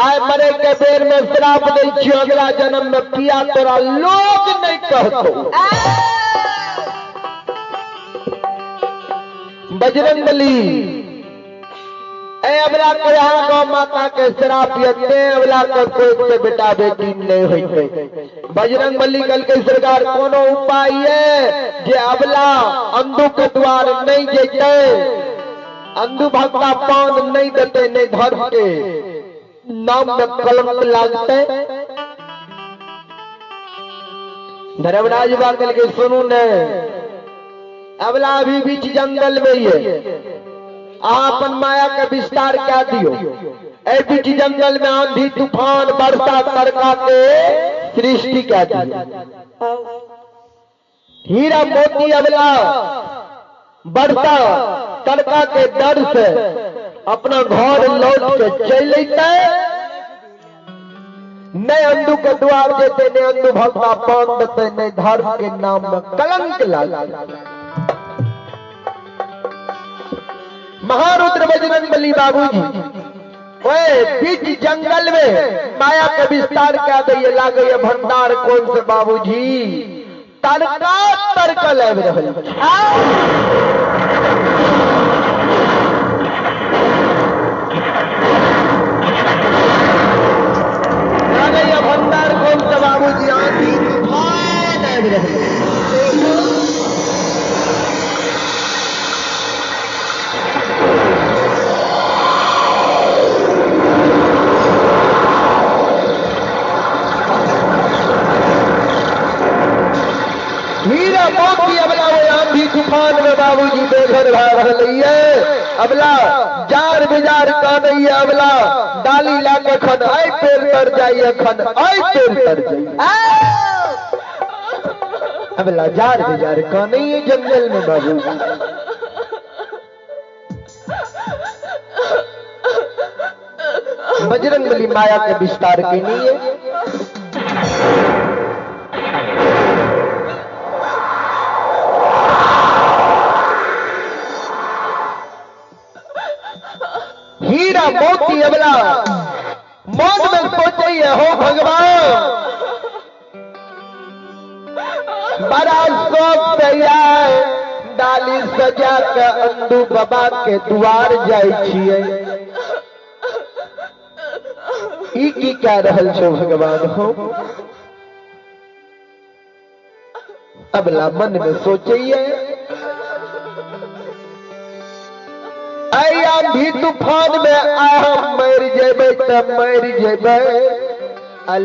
आइ मरे के बेर में श्राप दै छियो, अगला जन्म में पिया तोरा लोग नहीं कहतो। बजरंग बली ए अबला के यहाँ गौ माता के श्राप ये अबला के कोई के बेटा बेटी नहीं होते। बजरंग बली कल के सरकार कोनो उपाय है जे अबला अंधु के द्वार नहीं जेते, अंधु भक्ता पान नहीं देते, नहीं धर्म के नाम में कलंक लागते। धर्मराज बाकल के सुनू ने अबला अभी बीच जंगल में ही है, अपन माया के विस्तार क्या दियो। ए बीच जंगल में आंधी तूफान वर्षा तड़का के सृष्टि क्या दियो। हीरा मोती अबला वर्षा तड़का के डर से अपना घर लौट के चल लेते, नहीं अंधु के द्वार देते, नहीं अंधु भक्ता पान देते, नहीं धर्म के नाम में कलंक लाग। महारुद्र बजरंग बली बाबूजी ओए बीच जंगल में माया के विस्तार क्या दे लागे भंडार कौन से बाबूजी तड़का तड़का लाबि रहल। लागे भंडार कौन से बाबूजी आंधी तूफान आबि रहल। हीरा मोती अबला वो आंधी तूफान में बाबूजी बेघर भा रहल है। अबला जार बिजार कानैया अबला डाली ला के खन आई पेड़ तर जाइए, खन आई पेड़ तर जाइए। अबला जार बिजार कानैया जंगल में बाबूजी। बजरंग बली माया के विस्तार के लिए हीरा मोती अबला मन में सोचे हो भगवान बड़ा शौक से आए डाली सजा के अंधु बाबा के द्वार जाय छियै। ई की कह रहल छो भगवान हो। अबला मन में सोचे आंधी तूफान में आ मर जेबै त मर जेबै,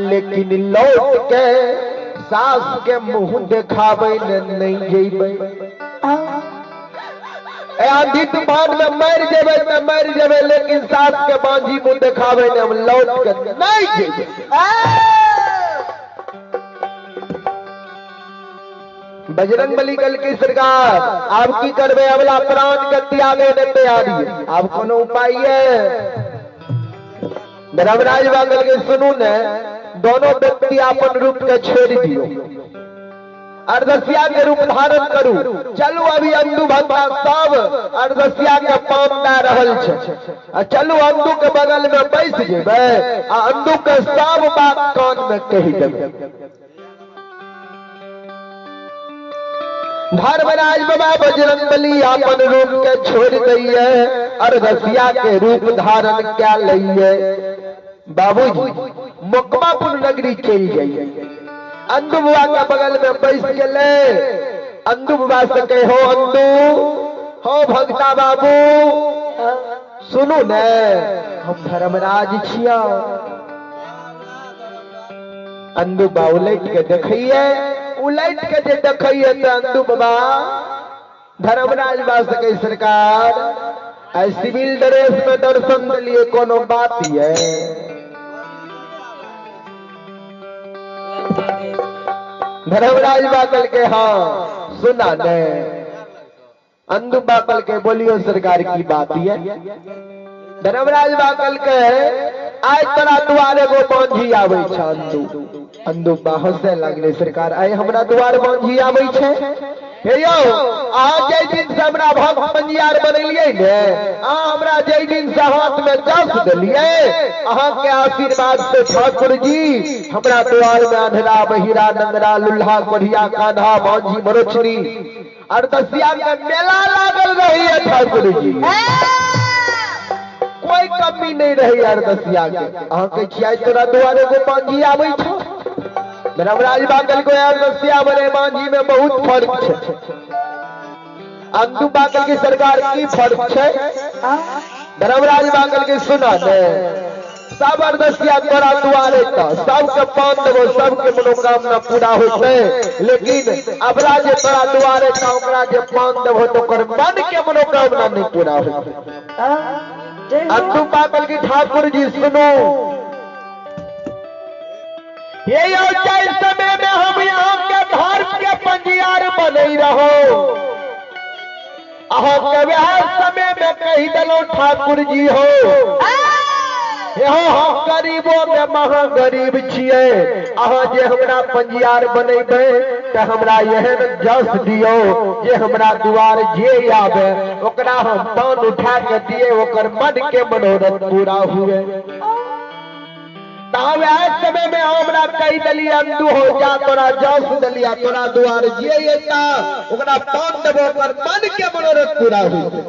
लेकिन लौट के सास के मुंह देखाबै ने नहीं जेबै। आंधी तूफान में मर जेबै त मर जेबै, लेकिन सास के बांझी मुंह देखाबै ने हम लौट के नहीं जेबै। बजरंग बली कल की सरकार आप की करबे अबला प्राण के त्यागे ने तैयारी, आप कोनो उपाय है। धर्मराज बागल के सुनू ने दोनों व्यक्ति अपन रूप के छोड़ दियो, अर्धसिया के रूप धारण करू। चलू अभी अंधु भक्ता सब अर्धसिया के पान दे रहल छे, आ चलू अंधु के बगल में बैस जेबै आ अंधु के सब बात कान में कहि देबै। धर्मराज बाबा बजरंग बली अपन रूप के छोड़ दिए, अर्धसिया के रूप धारण क्या लइए। बाबूजी मोकमापुर नगरी चल जाइए, अंधु बुआ के बगल में बैस गेले। अंधु बुआ से कहे हो अंधु हो भगता बाबू सुनू ने हम धर्मराज छिया। अंधु बा उलट के देखिए, उलट के जे देखिए तो अंधु बाबा धर्मराज बा से कहे सरकार सिविल ड्रेस में दर्शन दिए कोनो बात है। धर्मराज बाकल के हाँ सुना ने। अंधु बाकल के बोलियो सरकार की बात है। धर्मराज बाकल के आज तोरा दुआरे गो बांझी आबै छ। अंधु अंधु बा हंसे लगले सरकार आइ हमरा दुआर बांझी आबै छै। हे यौ अहाँ जाहि दिन से हमरा भक्त पंजियार बनेलियै ने, अहाँ हमरा जाहि दिन से हाथ में जस देलियै, अहाँ के आशीर्वाद से ठाकुर जी हमरा द्वार में अंधरा बहिरा नंगरा लुल्हा कोढ़िया कान्हा बांझी मरोचनी अरदसिया के मेला लागल रही है ठाकुर जी, कोई कमी नहीं रही अरदसिया के। अहाँ के छियै तोरा द्वारे को बांझी आबै छौ। धर्मराज बाकल को अरदसिया बने बांझी में बहुत फर्क छै। अंतु बाकल की सरकार की फर्क छै। धर्मराज बाकल के सुना ने, सब अरदसिया तोरा दुआरे त सबके पान देबो, सबके मनोकामना पूरा होते, लेकिन अबला जे तोरा दुआरे त ओकरा जे पान देबो तो ओकर मन के मनोकामना नहीं पूरा होते। अंतु बाकल की ठाकुर जी सुनो, ये समय में हम यहाँ के धर्म के पंजियार बने रहो, अहाँ के वह समय में कही दिलो ठाकुर जी हो, हम गरीबों में महा गरीब छियै, अहाँ जे हमरा पंजियार बनेबै तऽ हमरा एहन जस दियौ जे हमरा दुआर जे आबे ओकरा हम पान उठा के दिए, ओकर मन के मनोरथ पूरा हुए। समय में हमरा कही दिलियै अंदू हो जा, तोरा जस दिलिया, तोरा दुआर जे एता ओकरा पान देबो, ओकर मन के मनोरथ पूरा हुए।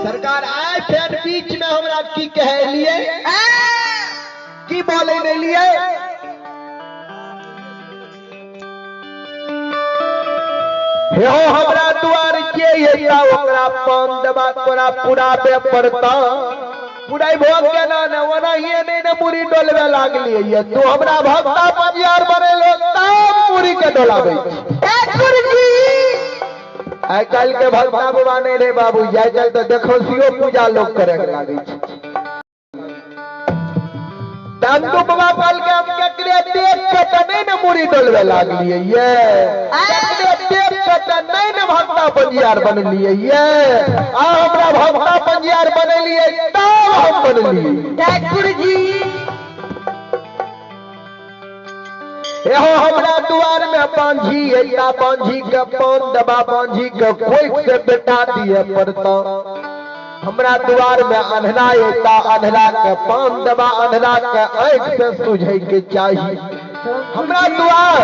सरकार आए फेर बीच में हमरा की कहलिए, की बोले नहीं लिए, हे हो हमरा दुआर के एता ओकरा पान देबा तोरा पुराबे पड़ता, पुराई भोग के ना ने ओनाहिए नहीं ने मुड़ी डोलबे लागलिए, तू हमरा भक्ता पंजियार बनेलो तब मुड़ी के डोलाबै ठाकुर जी। आइ काल्हि के भक्ता बाबा नहीं रे बाबू, आइ काल्हि तऽ देखौसियो पूजा लोग करे के लागै छै। दादू बाबा कहलकै हम केकरे देख के तऽ नहीं ने मुड़ी डोलबे लागलिए, ये केकरे देख के तऽ नहीं ने भक्ता पंजियार बनलिए, ये आ हमरा भक्ता पंजियार बनेलिए तब हम बनलिए ठाकुर जी। एहो हमरा दुआर में बांझी एता, बांझी के पान दबा, बांझी के कोई से बेटा दिए पड़ता, हमरा दुआर में अन्हरा एता, अन्हरा के पान दबा, अन्हरा के आँख से सुझे के चाहिए। हमरा दुआर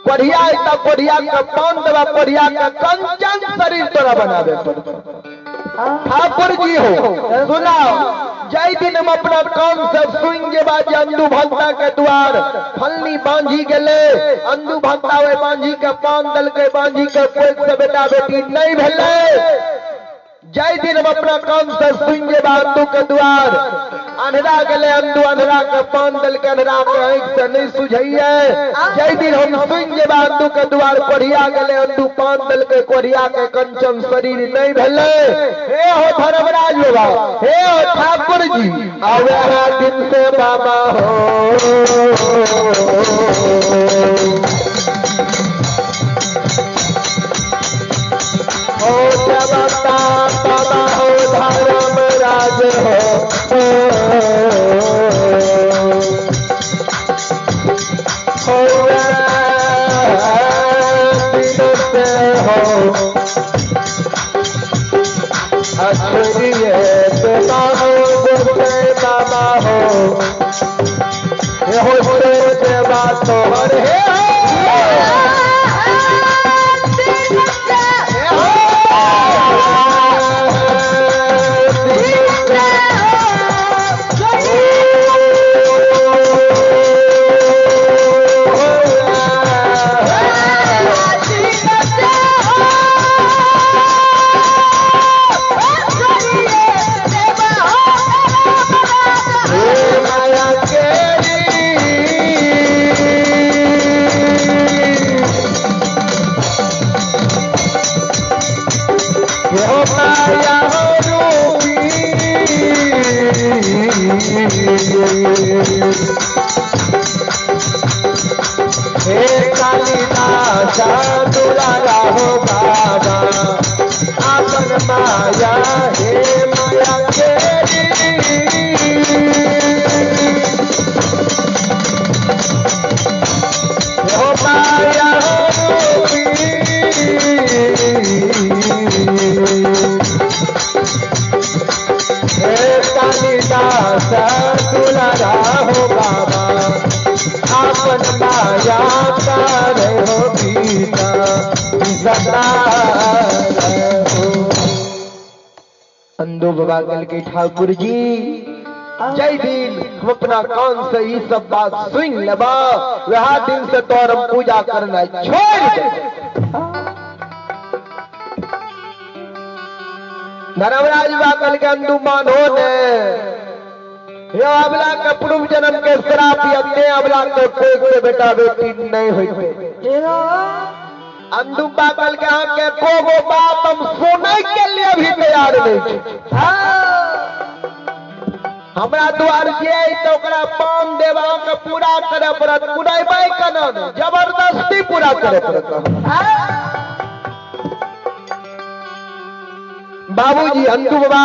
कोढ़िया एता, कोढ़िया के पान दबा, कोढ़िया के कंचन शरीर तोरा बनावे पड़ता। ठाकुर जी हो सुनाओ, जय दिन हम अपना कान से सुन जेबा जे अंदू भक्ता के द्वार फलनी बांझी गेले, अंदू भक्ता ओहि बांझी के पान देलकै, बांझी के कोई से बेटा बेटी नहीं भेलै। जय दिन हम अपना कान से सुन जेबा अंदू के द्वार अन्हरा गेले, अंदू अन्हरा के पान देलकै, अन्हरा के आँखि से नहीं सुझैये। जय दिन हम सुन जेबा अंदू के द्वार कोढ़िया गेले, अंदू पान देलकै, कोढ़िया के कंचन शरीर नहीं भेलै। हे हो धर्मराज बाबा, हे हो ठाकुर जी, आवे दिन से बाबा हो देवता बाबा हो धर्मराज हो, हो अक्षरिये बाबा हो बाबा हो हो देवा तोहर हे हो। सा दुलारा हो बाबा आपन माया करे हो गीता सदा हो। अंधो बाबा कल के ठाकुर जी जय दिन हम अपना कान से ये सब बात सुन लेबा वह दिन से तोर हम पूजा करना छोड़ दे। धर्मराज बाकल के अंधु मान हो ने यो अबला के पूर्व जन्म के श्राप यत्ने अबला के कोई के बेटा बेटी नहीं होते। अंधु बाकल के हाथ के को गो बाप हम सुने के लिए भी तैयार नहीं। हमरा द्वार जे तो ओकरा पान देवा के पूरा करे पड़त, पुराइबै केना ने जबरदस्ती पूरा करे पड़त। बाबूजी अंधु बाबा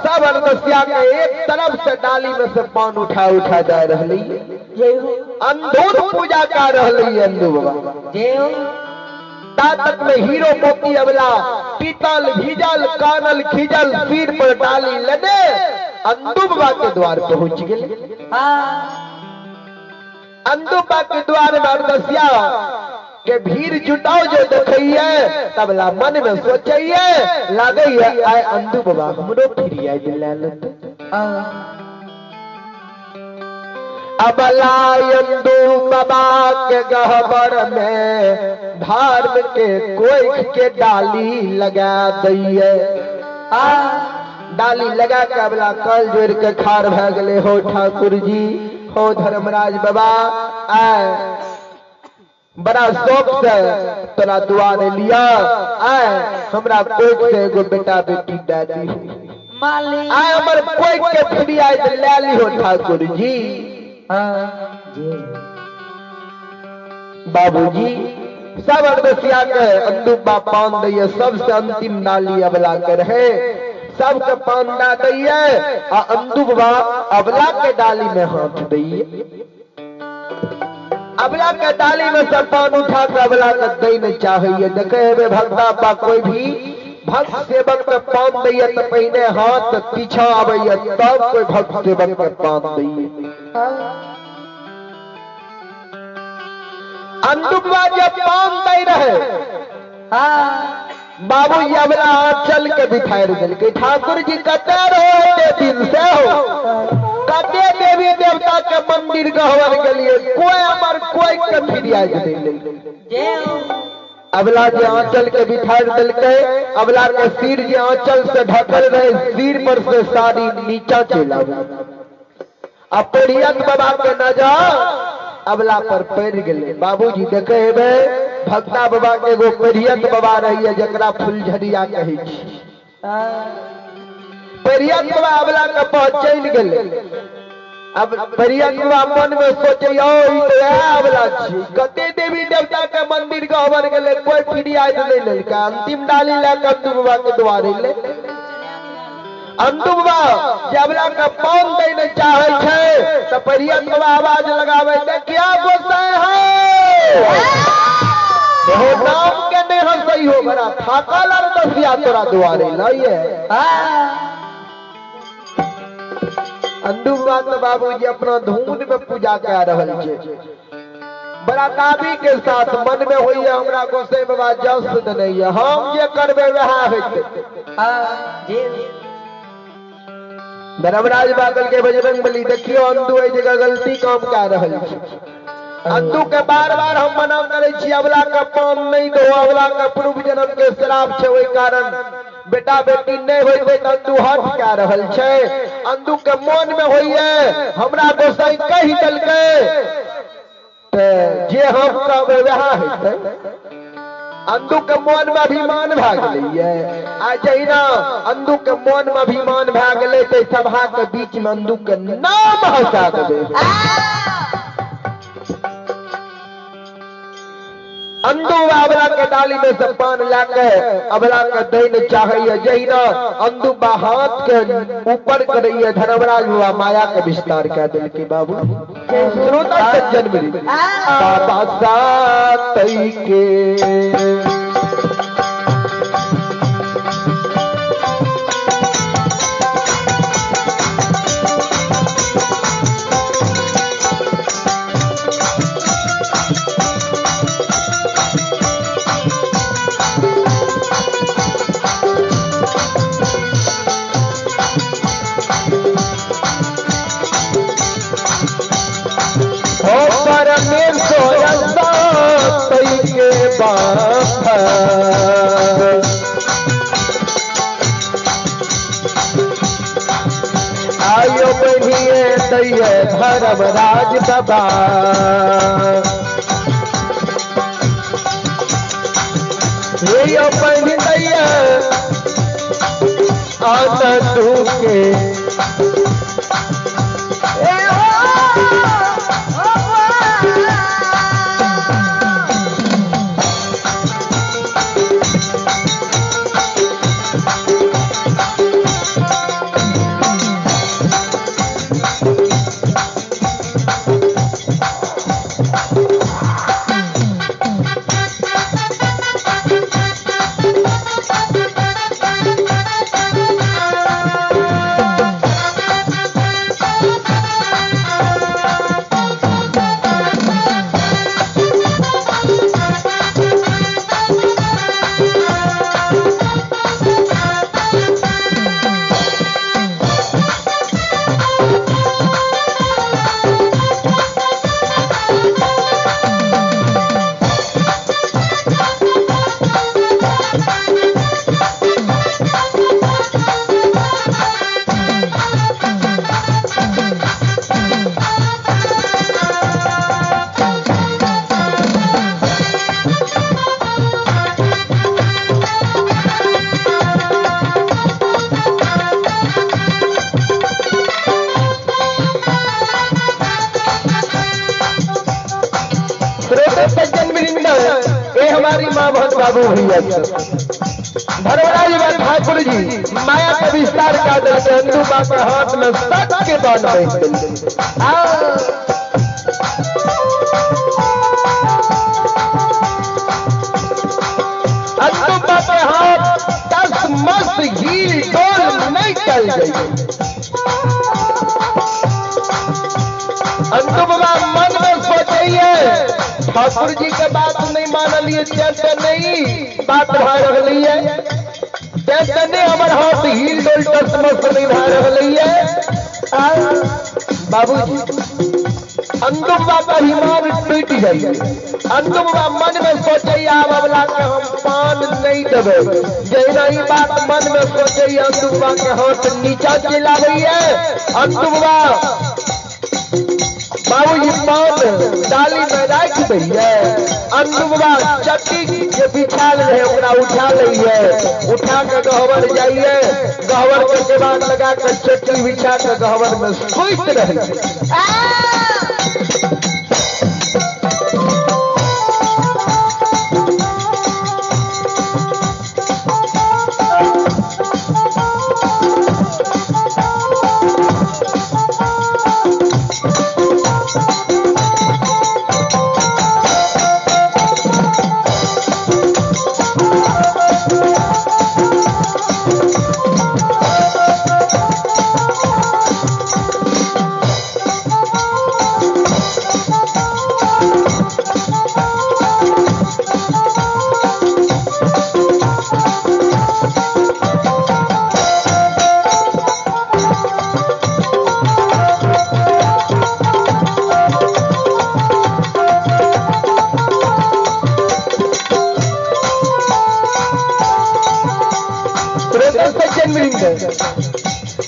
सब अरदसिया के एक तरफ से डाली में से पान उठा उठा जा रही अंधुर पूजा कर रही अंधु बाबा। तक में हीरो मोती अबला पीतल भीजल कानल खिजल सिर पर डाली लदे अंधु बाबा के द्वार पहुंच गए। अंधु बाबा के द्वार में अरदसिया के भीड़ जुटाओ जो देखिए तबला मन में सोचिए लागे आए अंधु बाबा हमरो फिर आए दिला लेते। अबला अंधु बाबा के गहबर में धर्म के कोई के डाली लगा दिए। डाली लगा के अबला कल जोड़ के खार भा गए हो ठाकुर जी हो धर्मराज बाबा आए बड़ा शौक से तोरा दुआरे लिया आए हमरा कोई से एगो बेटा बेटी दे दी आए हमर कोई के फ्री आए ले ली हो ठाकुर जी। बाबूजी सब अरदसिया के अंधु बा पान दैये सबसे अंतिम डाली अबला के रहे सबके पान दा दैये आ अंधु बा अबला के डाली में हाथ दैये। अबला के डाली में सब पान उठा के अबला के दै नहीं चाहिए। देखे हेबे भक्ता बा कोई भी भक्त सेवक के पान दैये तो पहिने हाथ पीछा आबैये तब कोई भक्त सेवक के पान दैये। अंधुबा जब पान दे रहे बाबू अबला हाथ चल के बिठार देलकै ठाकुर जी कते रहो दिन से हो कते देवी देवता के मंदिर गहवर के लिए कोई अमर कोई के फिरियाज नहीं ले। अबला जे आंचल के बिठार देलकै अबला के सिर जे आंचल से ढकल रहे सिर पर से साड़ी नीचा चल आवे। अब पेड़ियत बाबा के नजर अबला पर पड़ गए। बाबूजी देखे हेबे भक्ता बाबा के एगो पेड़ियत बाबा रही है जकरा फुलझड़िया कहै छी। पेड़ियत बाबा अबला के पहचान गेलै। अब पेड़ियत बाबा मन में सोचे यो ई तो अबला छी कते देवी देवता के मंदिर गहबर गेलै कोई फिरियाद नहीं लेलकै अंतिम डाली लए के अंधु बाबा के द्वारे ले। अंधु बाबा जे अबला के पान दै नहीं चाहे छै तो पेड़ियत बाबा आवाज लगावे देखिया गोसाई है हो नाम के नहीं हंसई हो बड़ा थाकल अरदसिया तोरा दुआरे लइए। अंधु बाबा तो बाबूजी अपना धुन में पूजा कर रहल छै बड़ा दाबी के साथ मन में होइए हमरा गोसाई बाबा जस देने हम जे करबे वएह होइते। धर्मराज बागल के बजरंग बली देखियो अंधु एहि जगह गलती काम कर रहल छै। अंधु के बार बार हम मना करे छी अबला के पान नहीं दो अबला के पूर्व जन्म के श्राप छै ओहि कारण बेटा बेटी नहीं होइते त अंधु हट कए रहल छै। अंधु के मन में होइए हमरा गोसाई कहि देलकै ते जे हम कहबै वएह हेतै। अंधु के मन में अभिमान भए गेलैये आ जहिना अंधु के मन में अभिमान भए गेलै ते सभा के बीच में अंधु के नाम हंसा देबै। अंधु अबला के डाली में से पान लाके अबला के दैन चाहिए जहिना अंधु बा हाथ के ऊपर करैये धर्मराज बाबा माया के विस्तार कह देलकै। बाबू श्रोता सज्जन मेरी बाबा सातई के पहिनिए दैये धर्मराज बाबा। हे यो पहिन दैये आनंदू के हमारी माँ बहुत बाबू भैया धर्मराज ठाकुर जी माया का विस्तार का दर्शन बाबा हाथ में सट के बांध अंतु बाबा हाथ दस मस्त हील डोल नहीं चल गई। अंतु बाबा मन में सोचिए ठाकुर जी के बात नहीं मान लिए, चैत नहीं बात भा रही है, चैत नहीं हमारे हाथ हील डोल टस मस्त नहीं भा रही है। बाबूजी अंतु बाबा हिमान टूट गई। अंतु बाबा मन में सोचे आब अबला के हम पान नहीं देवे। जहिना ई बात मन में सोचे अंतु बाबा के हाथ नीचा चलाबै है। अंतु बाबा बाबूजी पान डाली में राखि दैये। अंतु बाबा चट्टी जे बिछाल रहे ओकरा उठा लैये, उठा के गहबर जाइए, गहबर के केबाड़ लगा के चट्टी बिछा के गहबर में सुति रहे।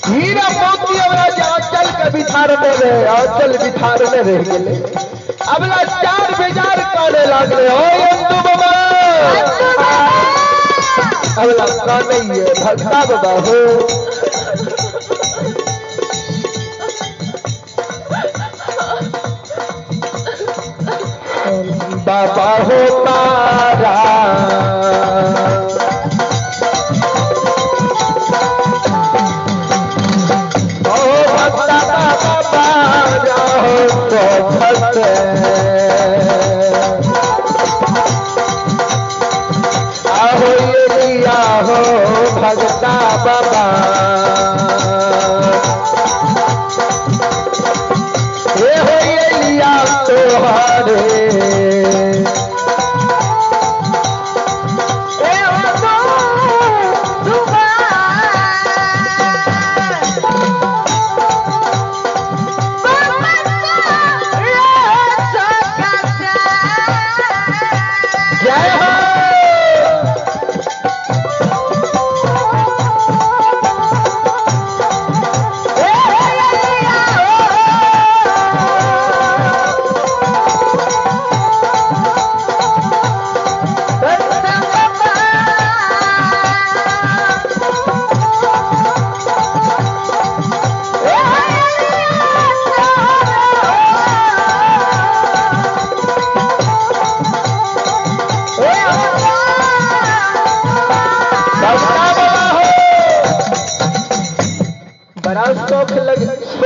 हीरा मोती अबला आंचल के बिथार में रहे, आंचल बिथार में रह गए। अबला चार बेजार करे लागले हो अंतु बाबा, अबला काने ये भक्ता बाबा हो। बाबा हो तारा आहो ये आहो भगता बाबा, ये हो ये लिया तोहारे।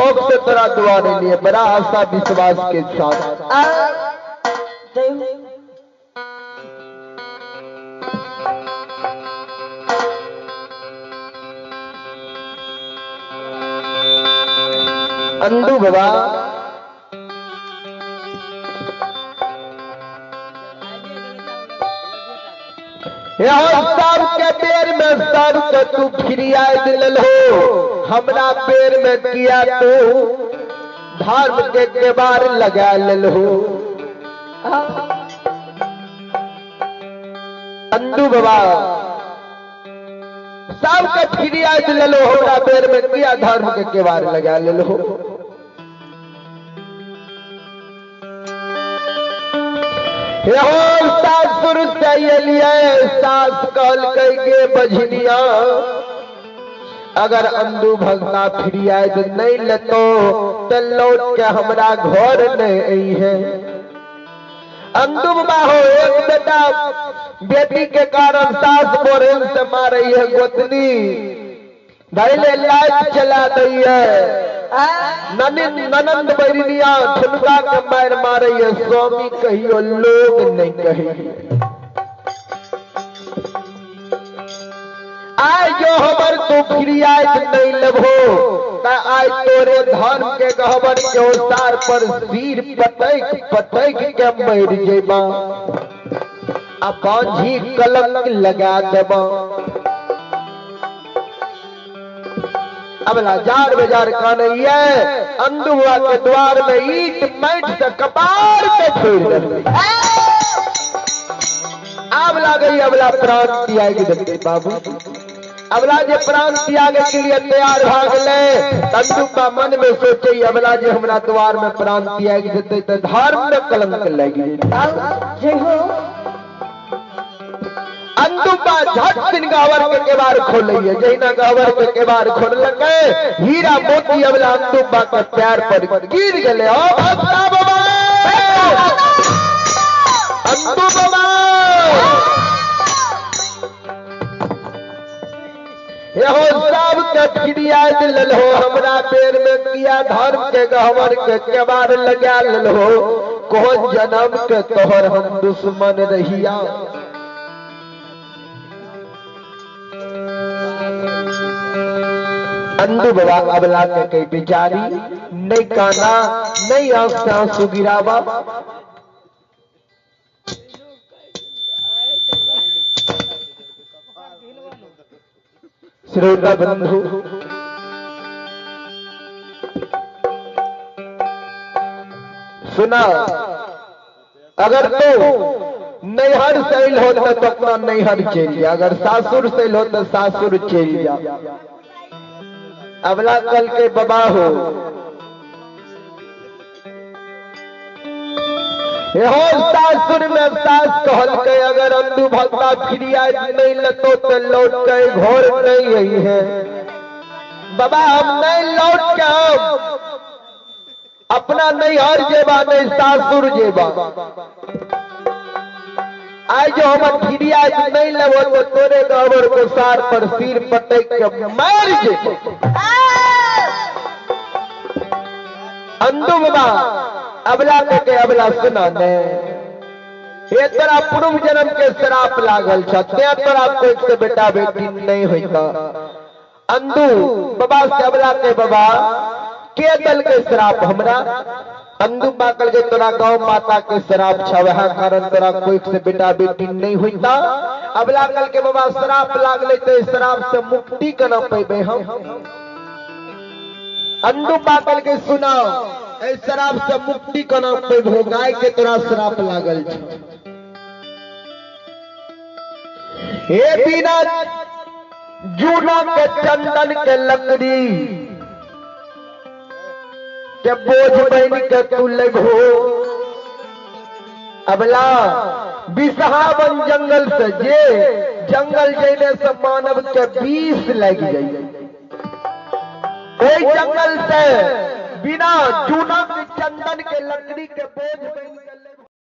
शौक से तोरा दुआरे लिए बड़ा आशा विश्वास के साथ। अंदू बाबा सब के पेड़ में सब के तू फिरिया दिल हो, हमरा पेड़ में किया तू धर्म के केबार लगा लेल हो। अंदू बाबा सब के फिरिया दिल हो, हमरा पेड़ में किया धर्म के केबार लगा लेल हो। सासुर से एलिए सास कहलकै गे बझनिया अगर अंदू भगता फिरियाद नहीं लेतो तो लौट के हमरा घर नहीं आई है। अंदू बाबा हो एक बेटा बेटी के कारण सास बोरेल से मारे है, गोतनी धैले लाइट चला दी है, ननंद बैरिया ठुनका के मार मारे है, स्वामी कहियो लोग नहीं कही। आय जो हमर तू फिरियाद नहीं लेबो त आय तोरे धर्म के गहबर के ओसार पर सिर पटक पटक के मर जेबा आ बांझी कलंक लगा देबा। अबला जार बेजार कानैये अंदू बाबा के द्वार में ईट मैट से कपार के छोड़ दे। आब गई अबला प्राण त्याग देते बाबू, अबला जे प्राण त्याग के लिए तैयार भा गेलै। अंदू का मन में सोचे अबला जे हमरा द्वार में प्राण त्याग देते त धर्म में कलंक लागि जेतै। अंदू बा झट दिन गहवर के केबार खोलैये, जहिना गहवर के केबार खोललकै हीरा मोती अबला अंदू बा के पैर पर गिर गेलै। ओ भक्ता बाबा अंदू बाबा एहो सब के फिरिया दिल हो, हमरा पेड़ में किया धर्म के गहवर के केबार लगा लेल हो, कोन जन्म के तोहर हम दुश्मन रहिया। अंदू बाबा अबला के कई बिचारी नहीं काना नहीं आंख से आंसू गिरावा। श्रोता बंधु सुना, अगर तो नैहर सैल हो तो अपना नैहर चल जा, अगर सासुर सैल हो तो सासुर चल जा। अबला कल के बबा हो एहो सासुर में सास कहलकै अगर अंदू भगता फिरिया नहीं लेतो तो लौट के घर नहीं आई है। बाबा हम नहीं लौट के हम अपना नैहर जेबा नहीं सासुर जेबा। आज जो हम फिरिया नहीं लेबो तो तोरे गहबर को सार पर सिर पटक के मार जेबो। अंदू बाबा अबला के अबला सुना ने ये तोरा पूर्व जन्म के श्राप लागल छ, ते तोरा कोई से बेटा बेटी नहीं होता। अंदू बाबा से अबला के बाबा के दल के श्राप हमरा? अंदू बाकल के तोरा गौ माता के श्राप छ, वह कारण तोरा कोई से बेटा बेटी नहीं होता। अबला कल के बाबा श्राप लागले ते श्राप से मुक्ति केना पेबे हम? अंदू बाकल के सुना शराब से मुक्ति केना पेबो? गाय के तोरा श्राप लागल छ, हे बिना जूना के चंदन के लकड़ी के बोझ बन के तू लेबो। अबला बिसहावन जंगल से जे जंगल जैने से मानव के 20 लग जाए, ओई जंगल से बिना चूना के चंदन के लकड़ी के बोझ बन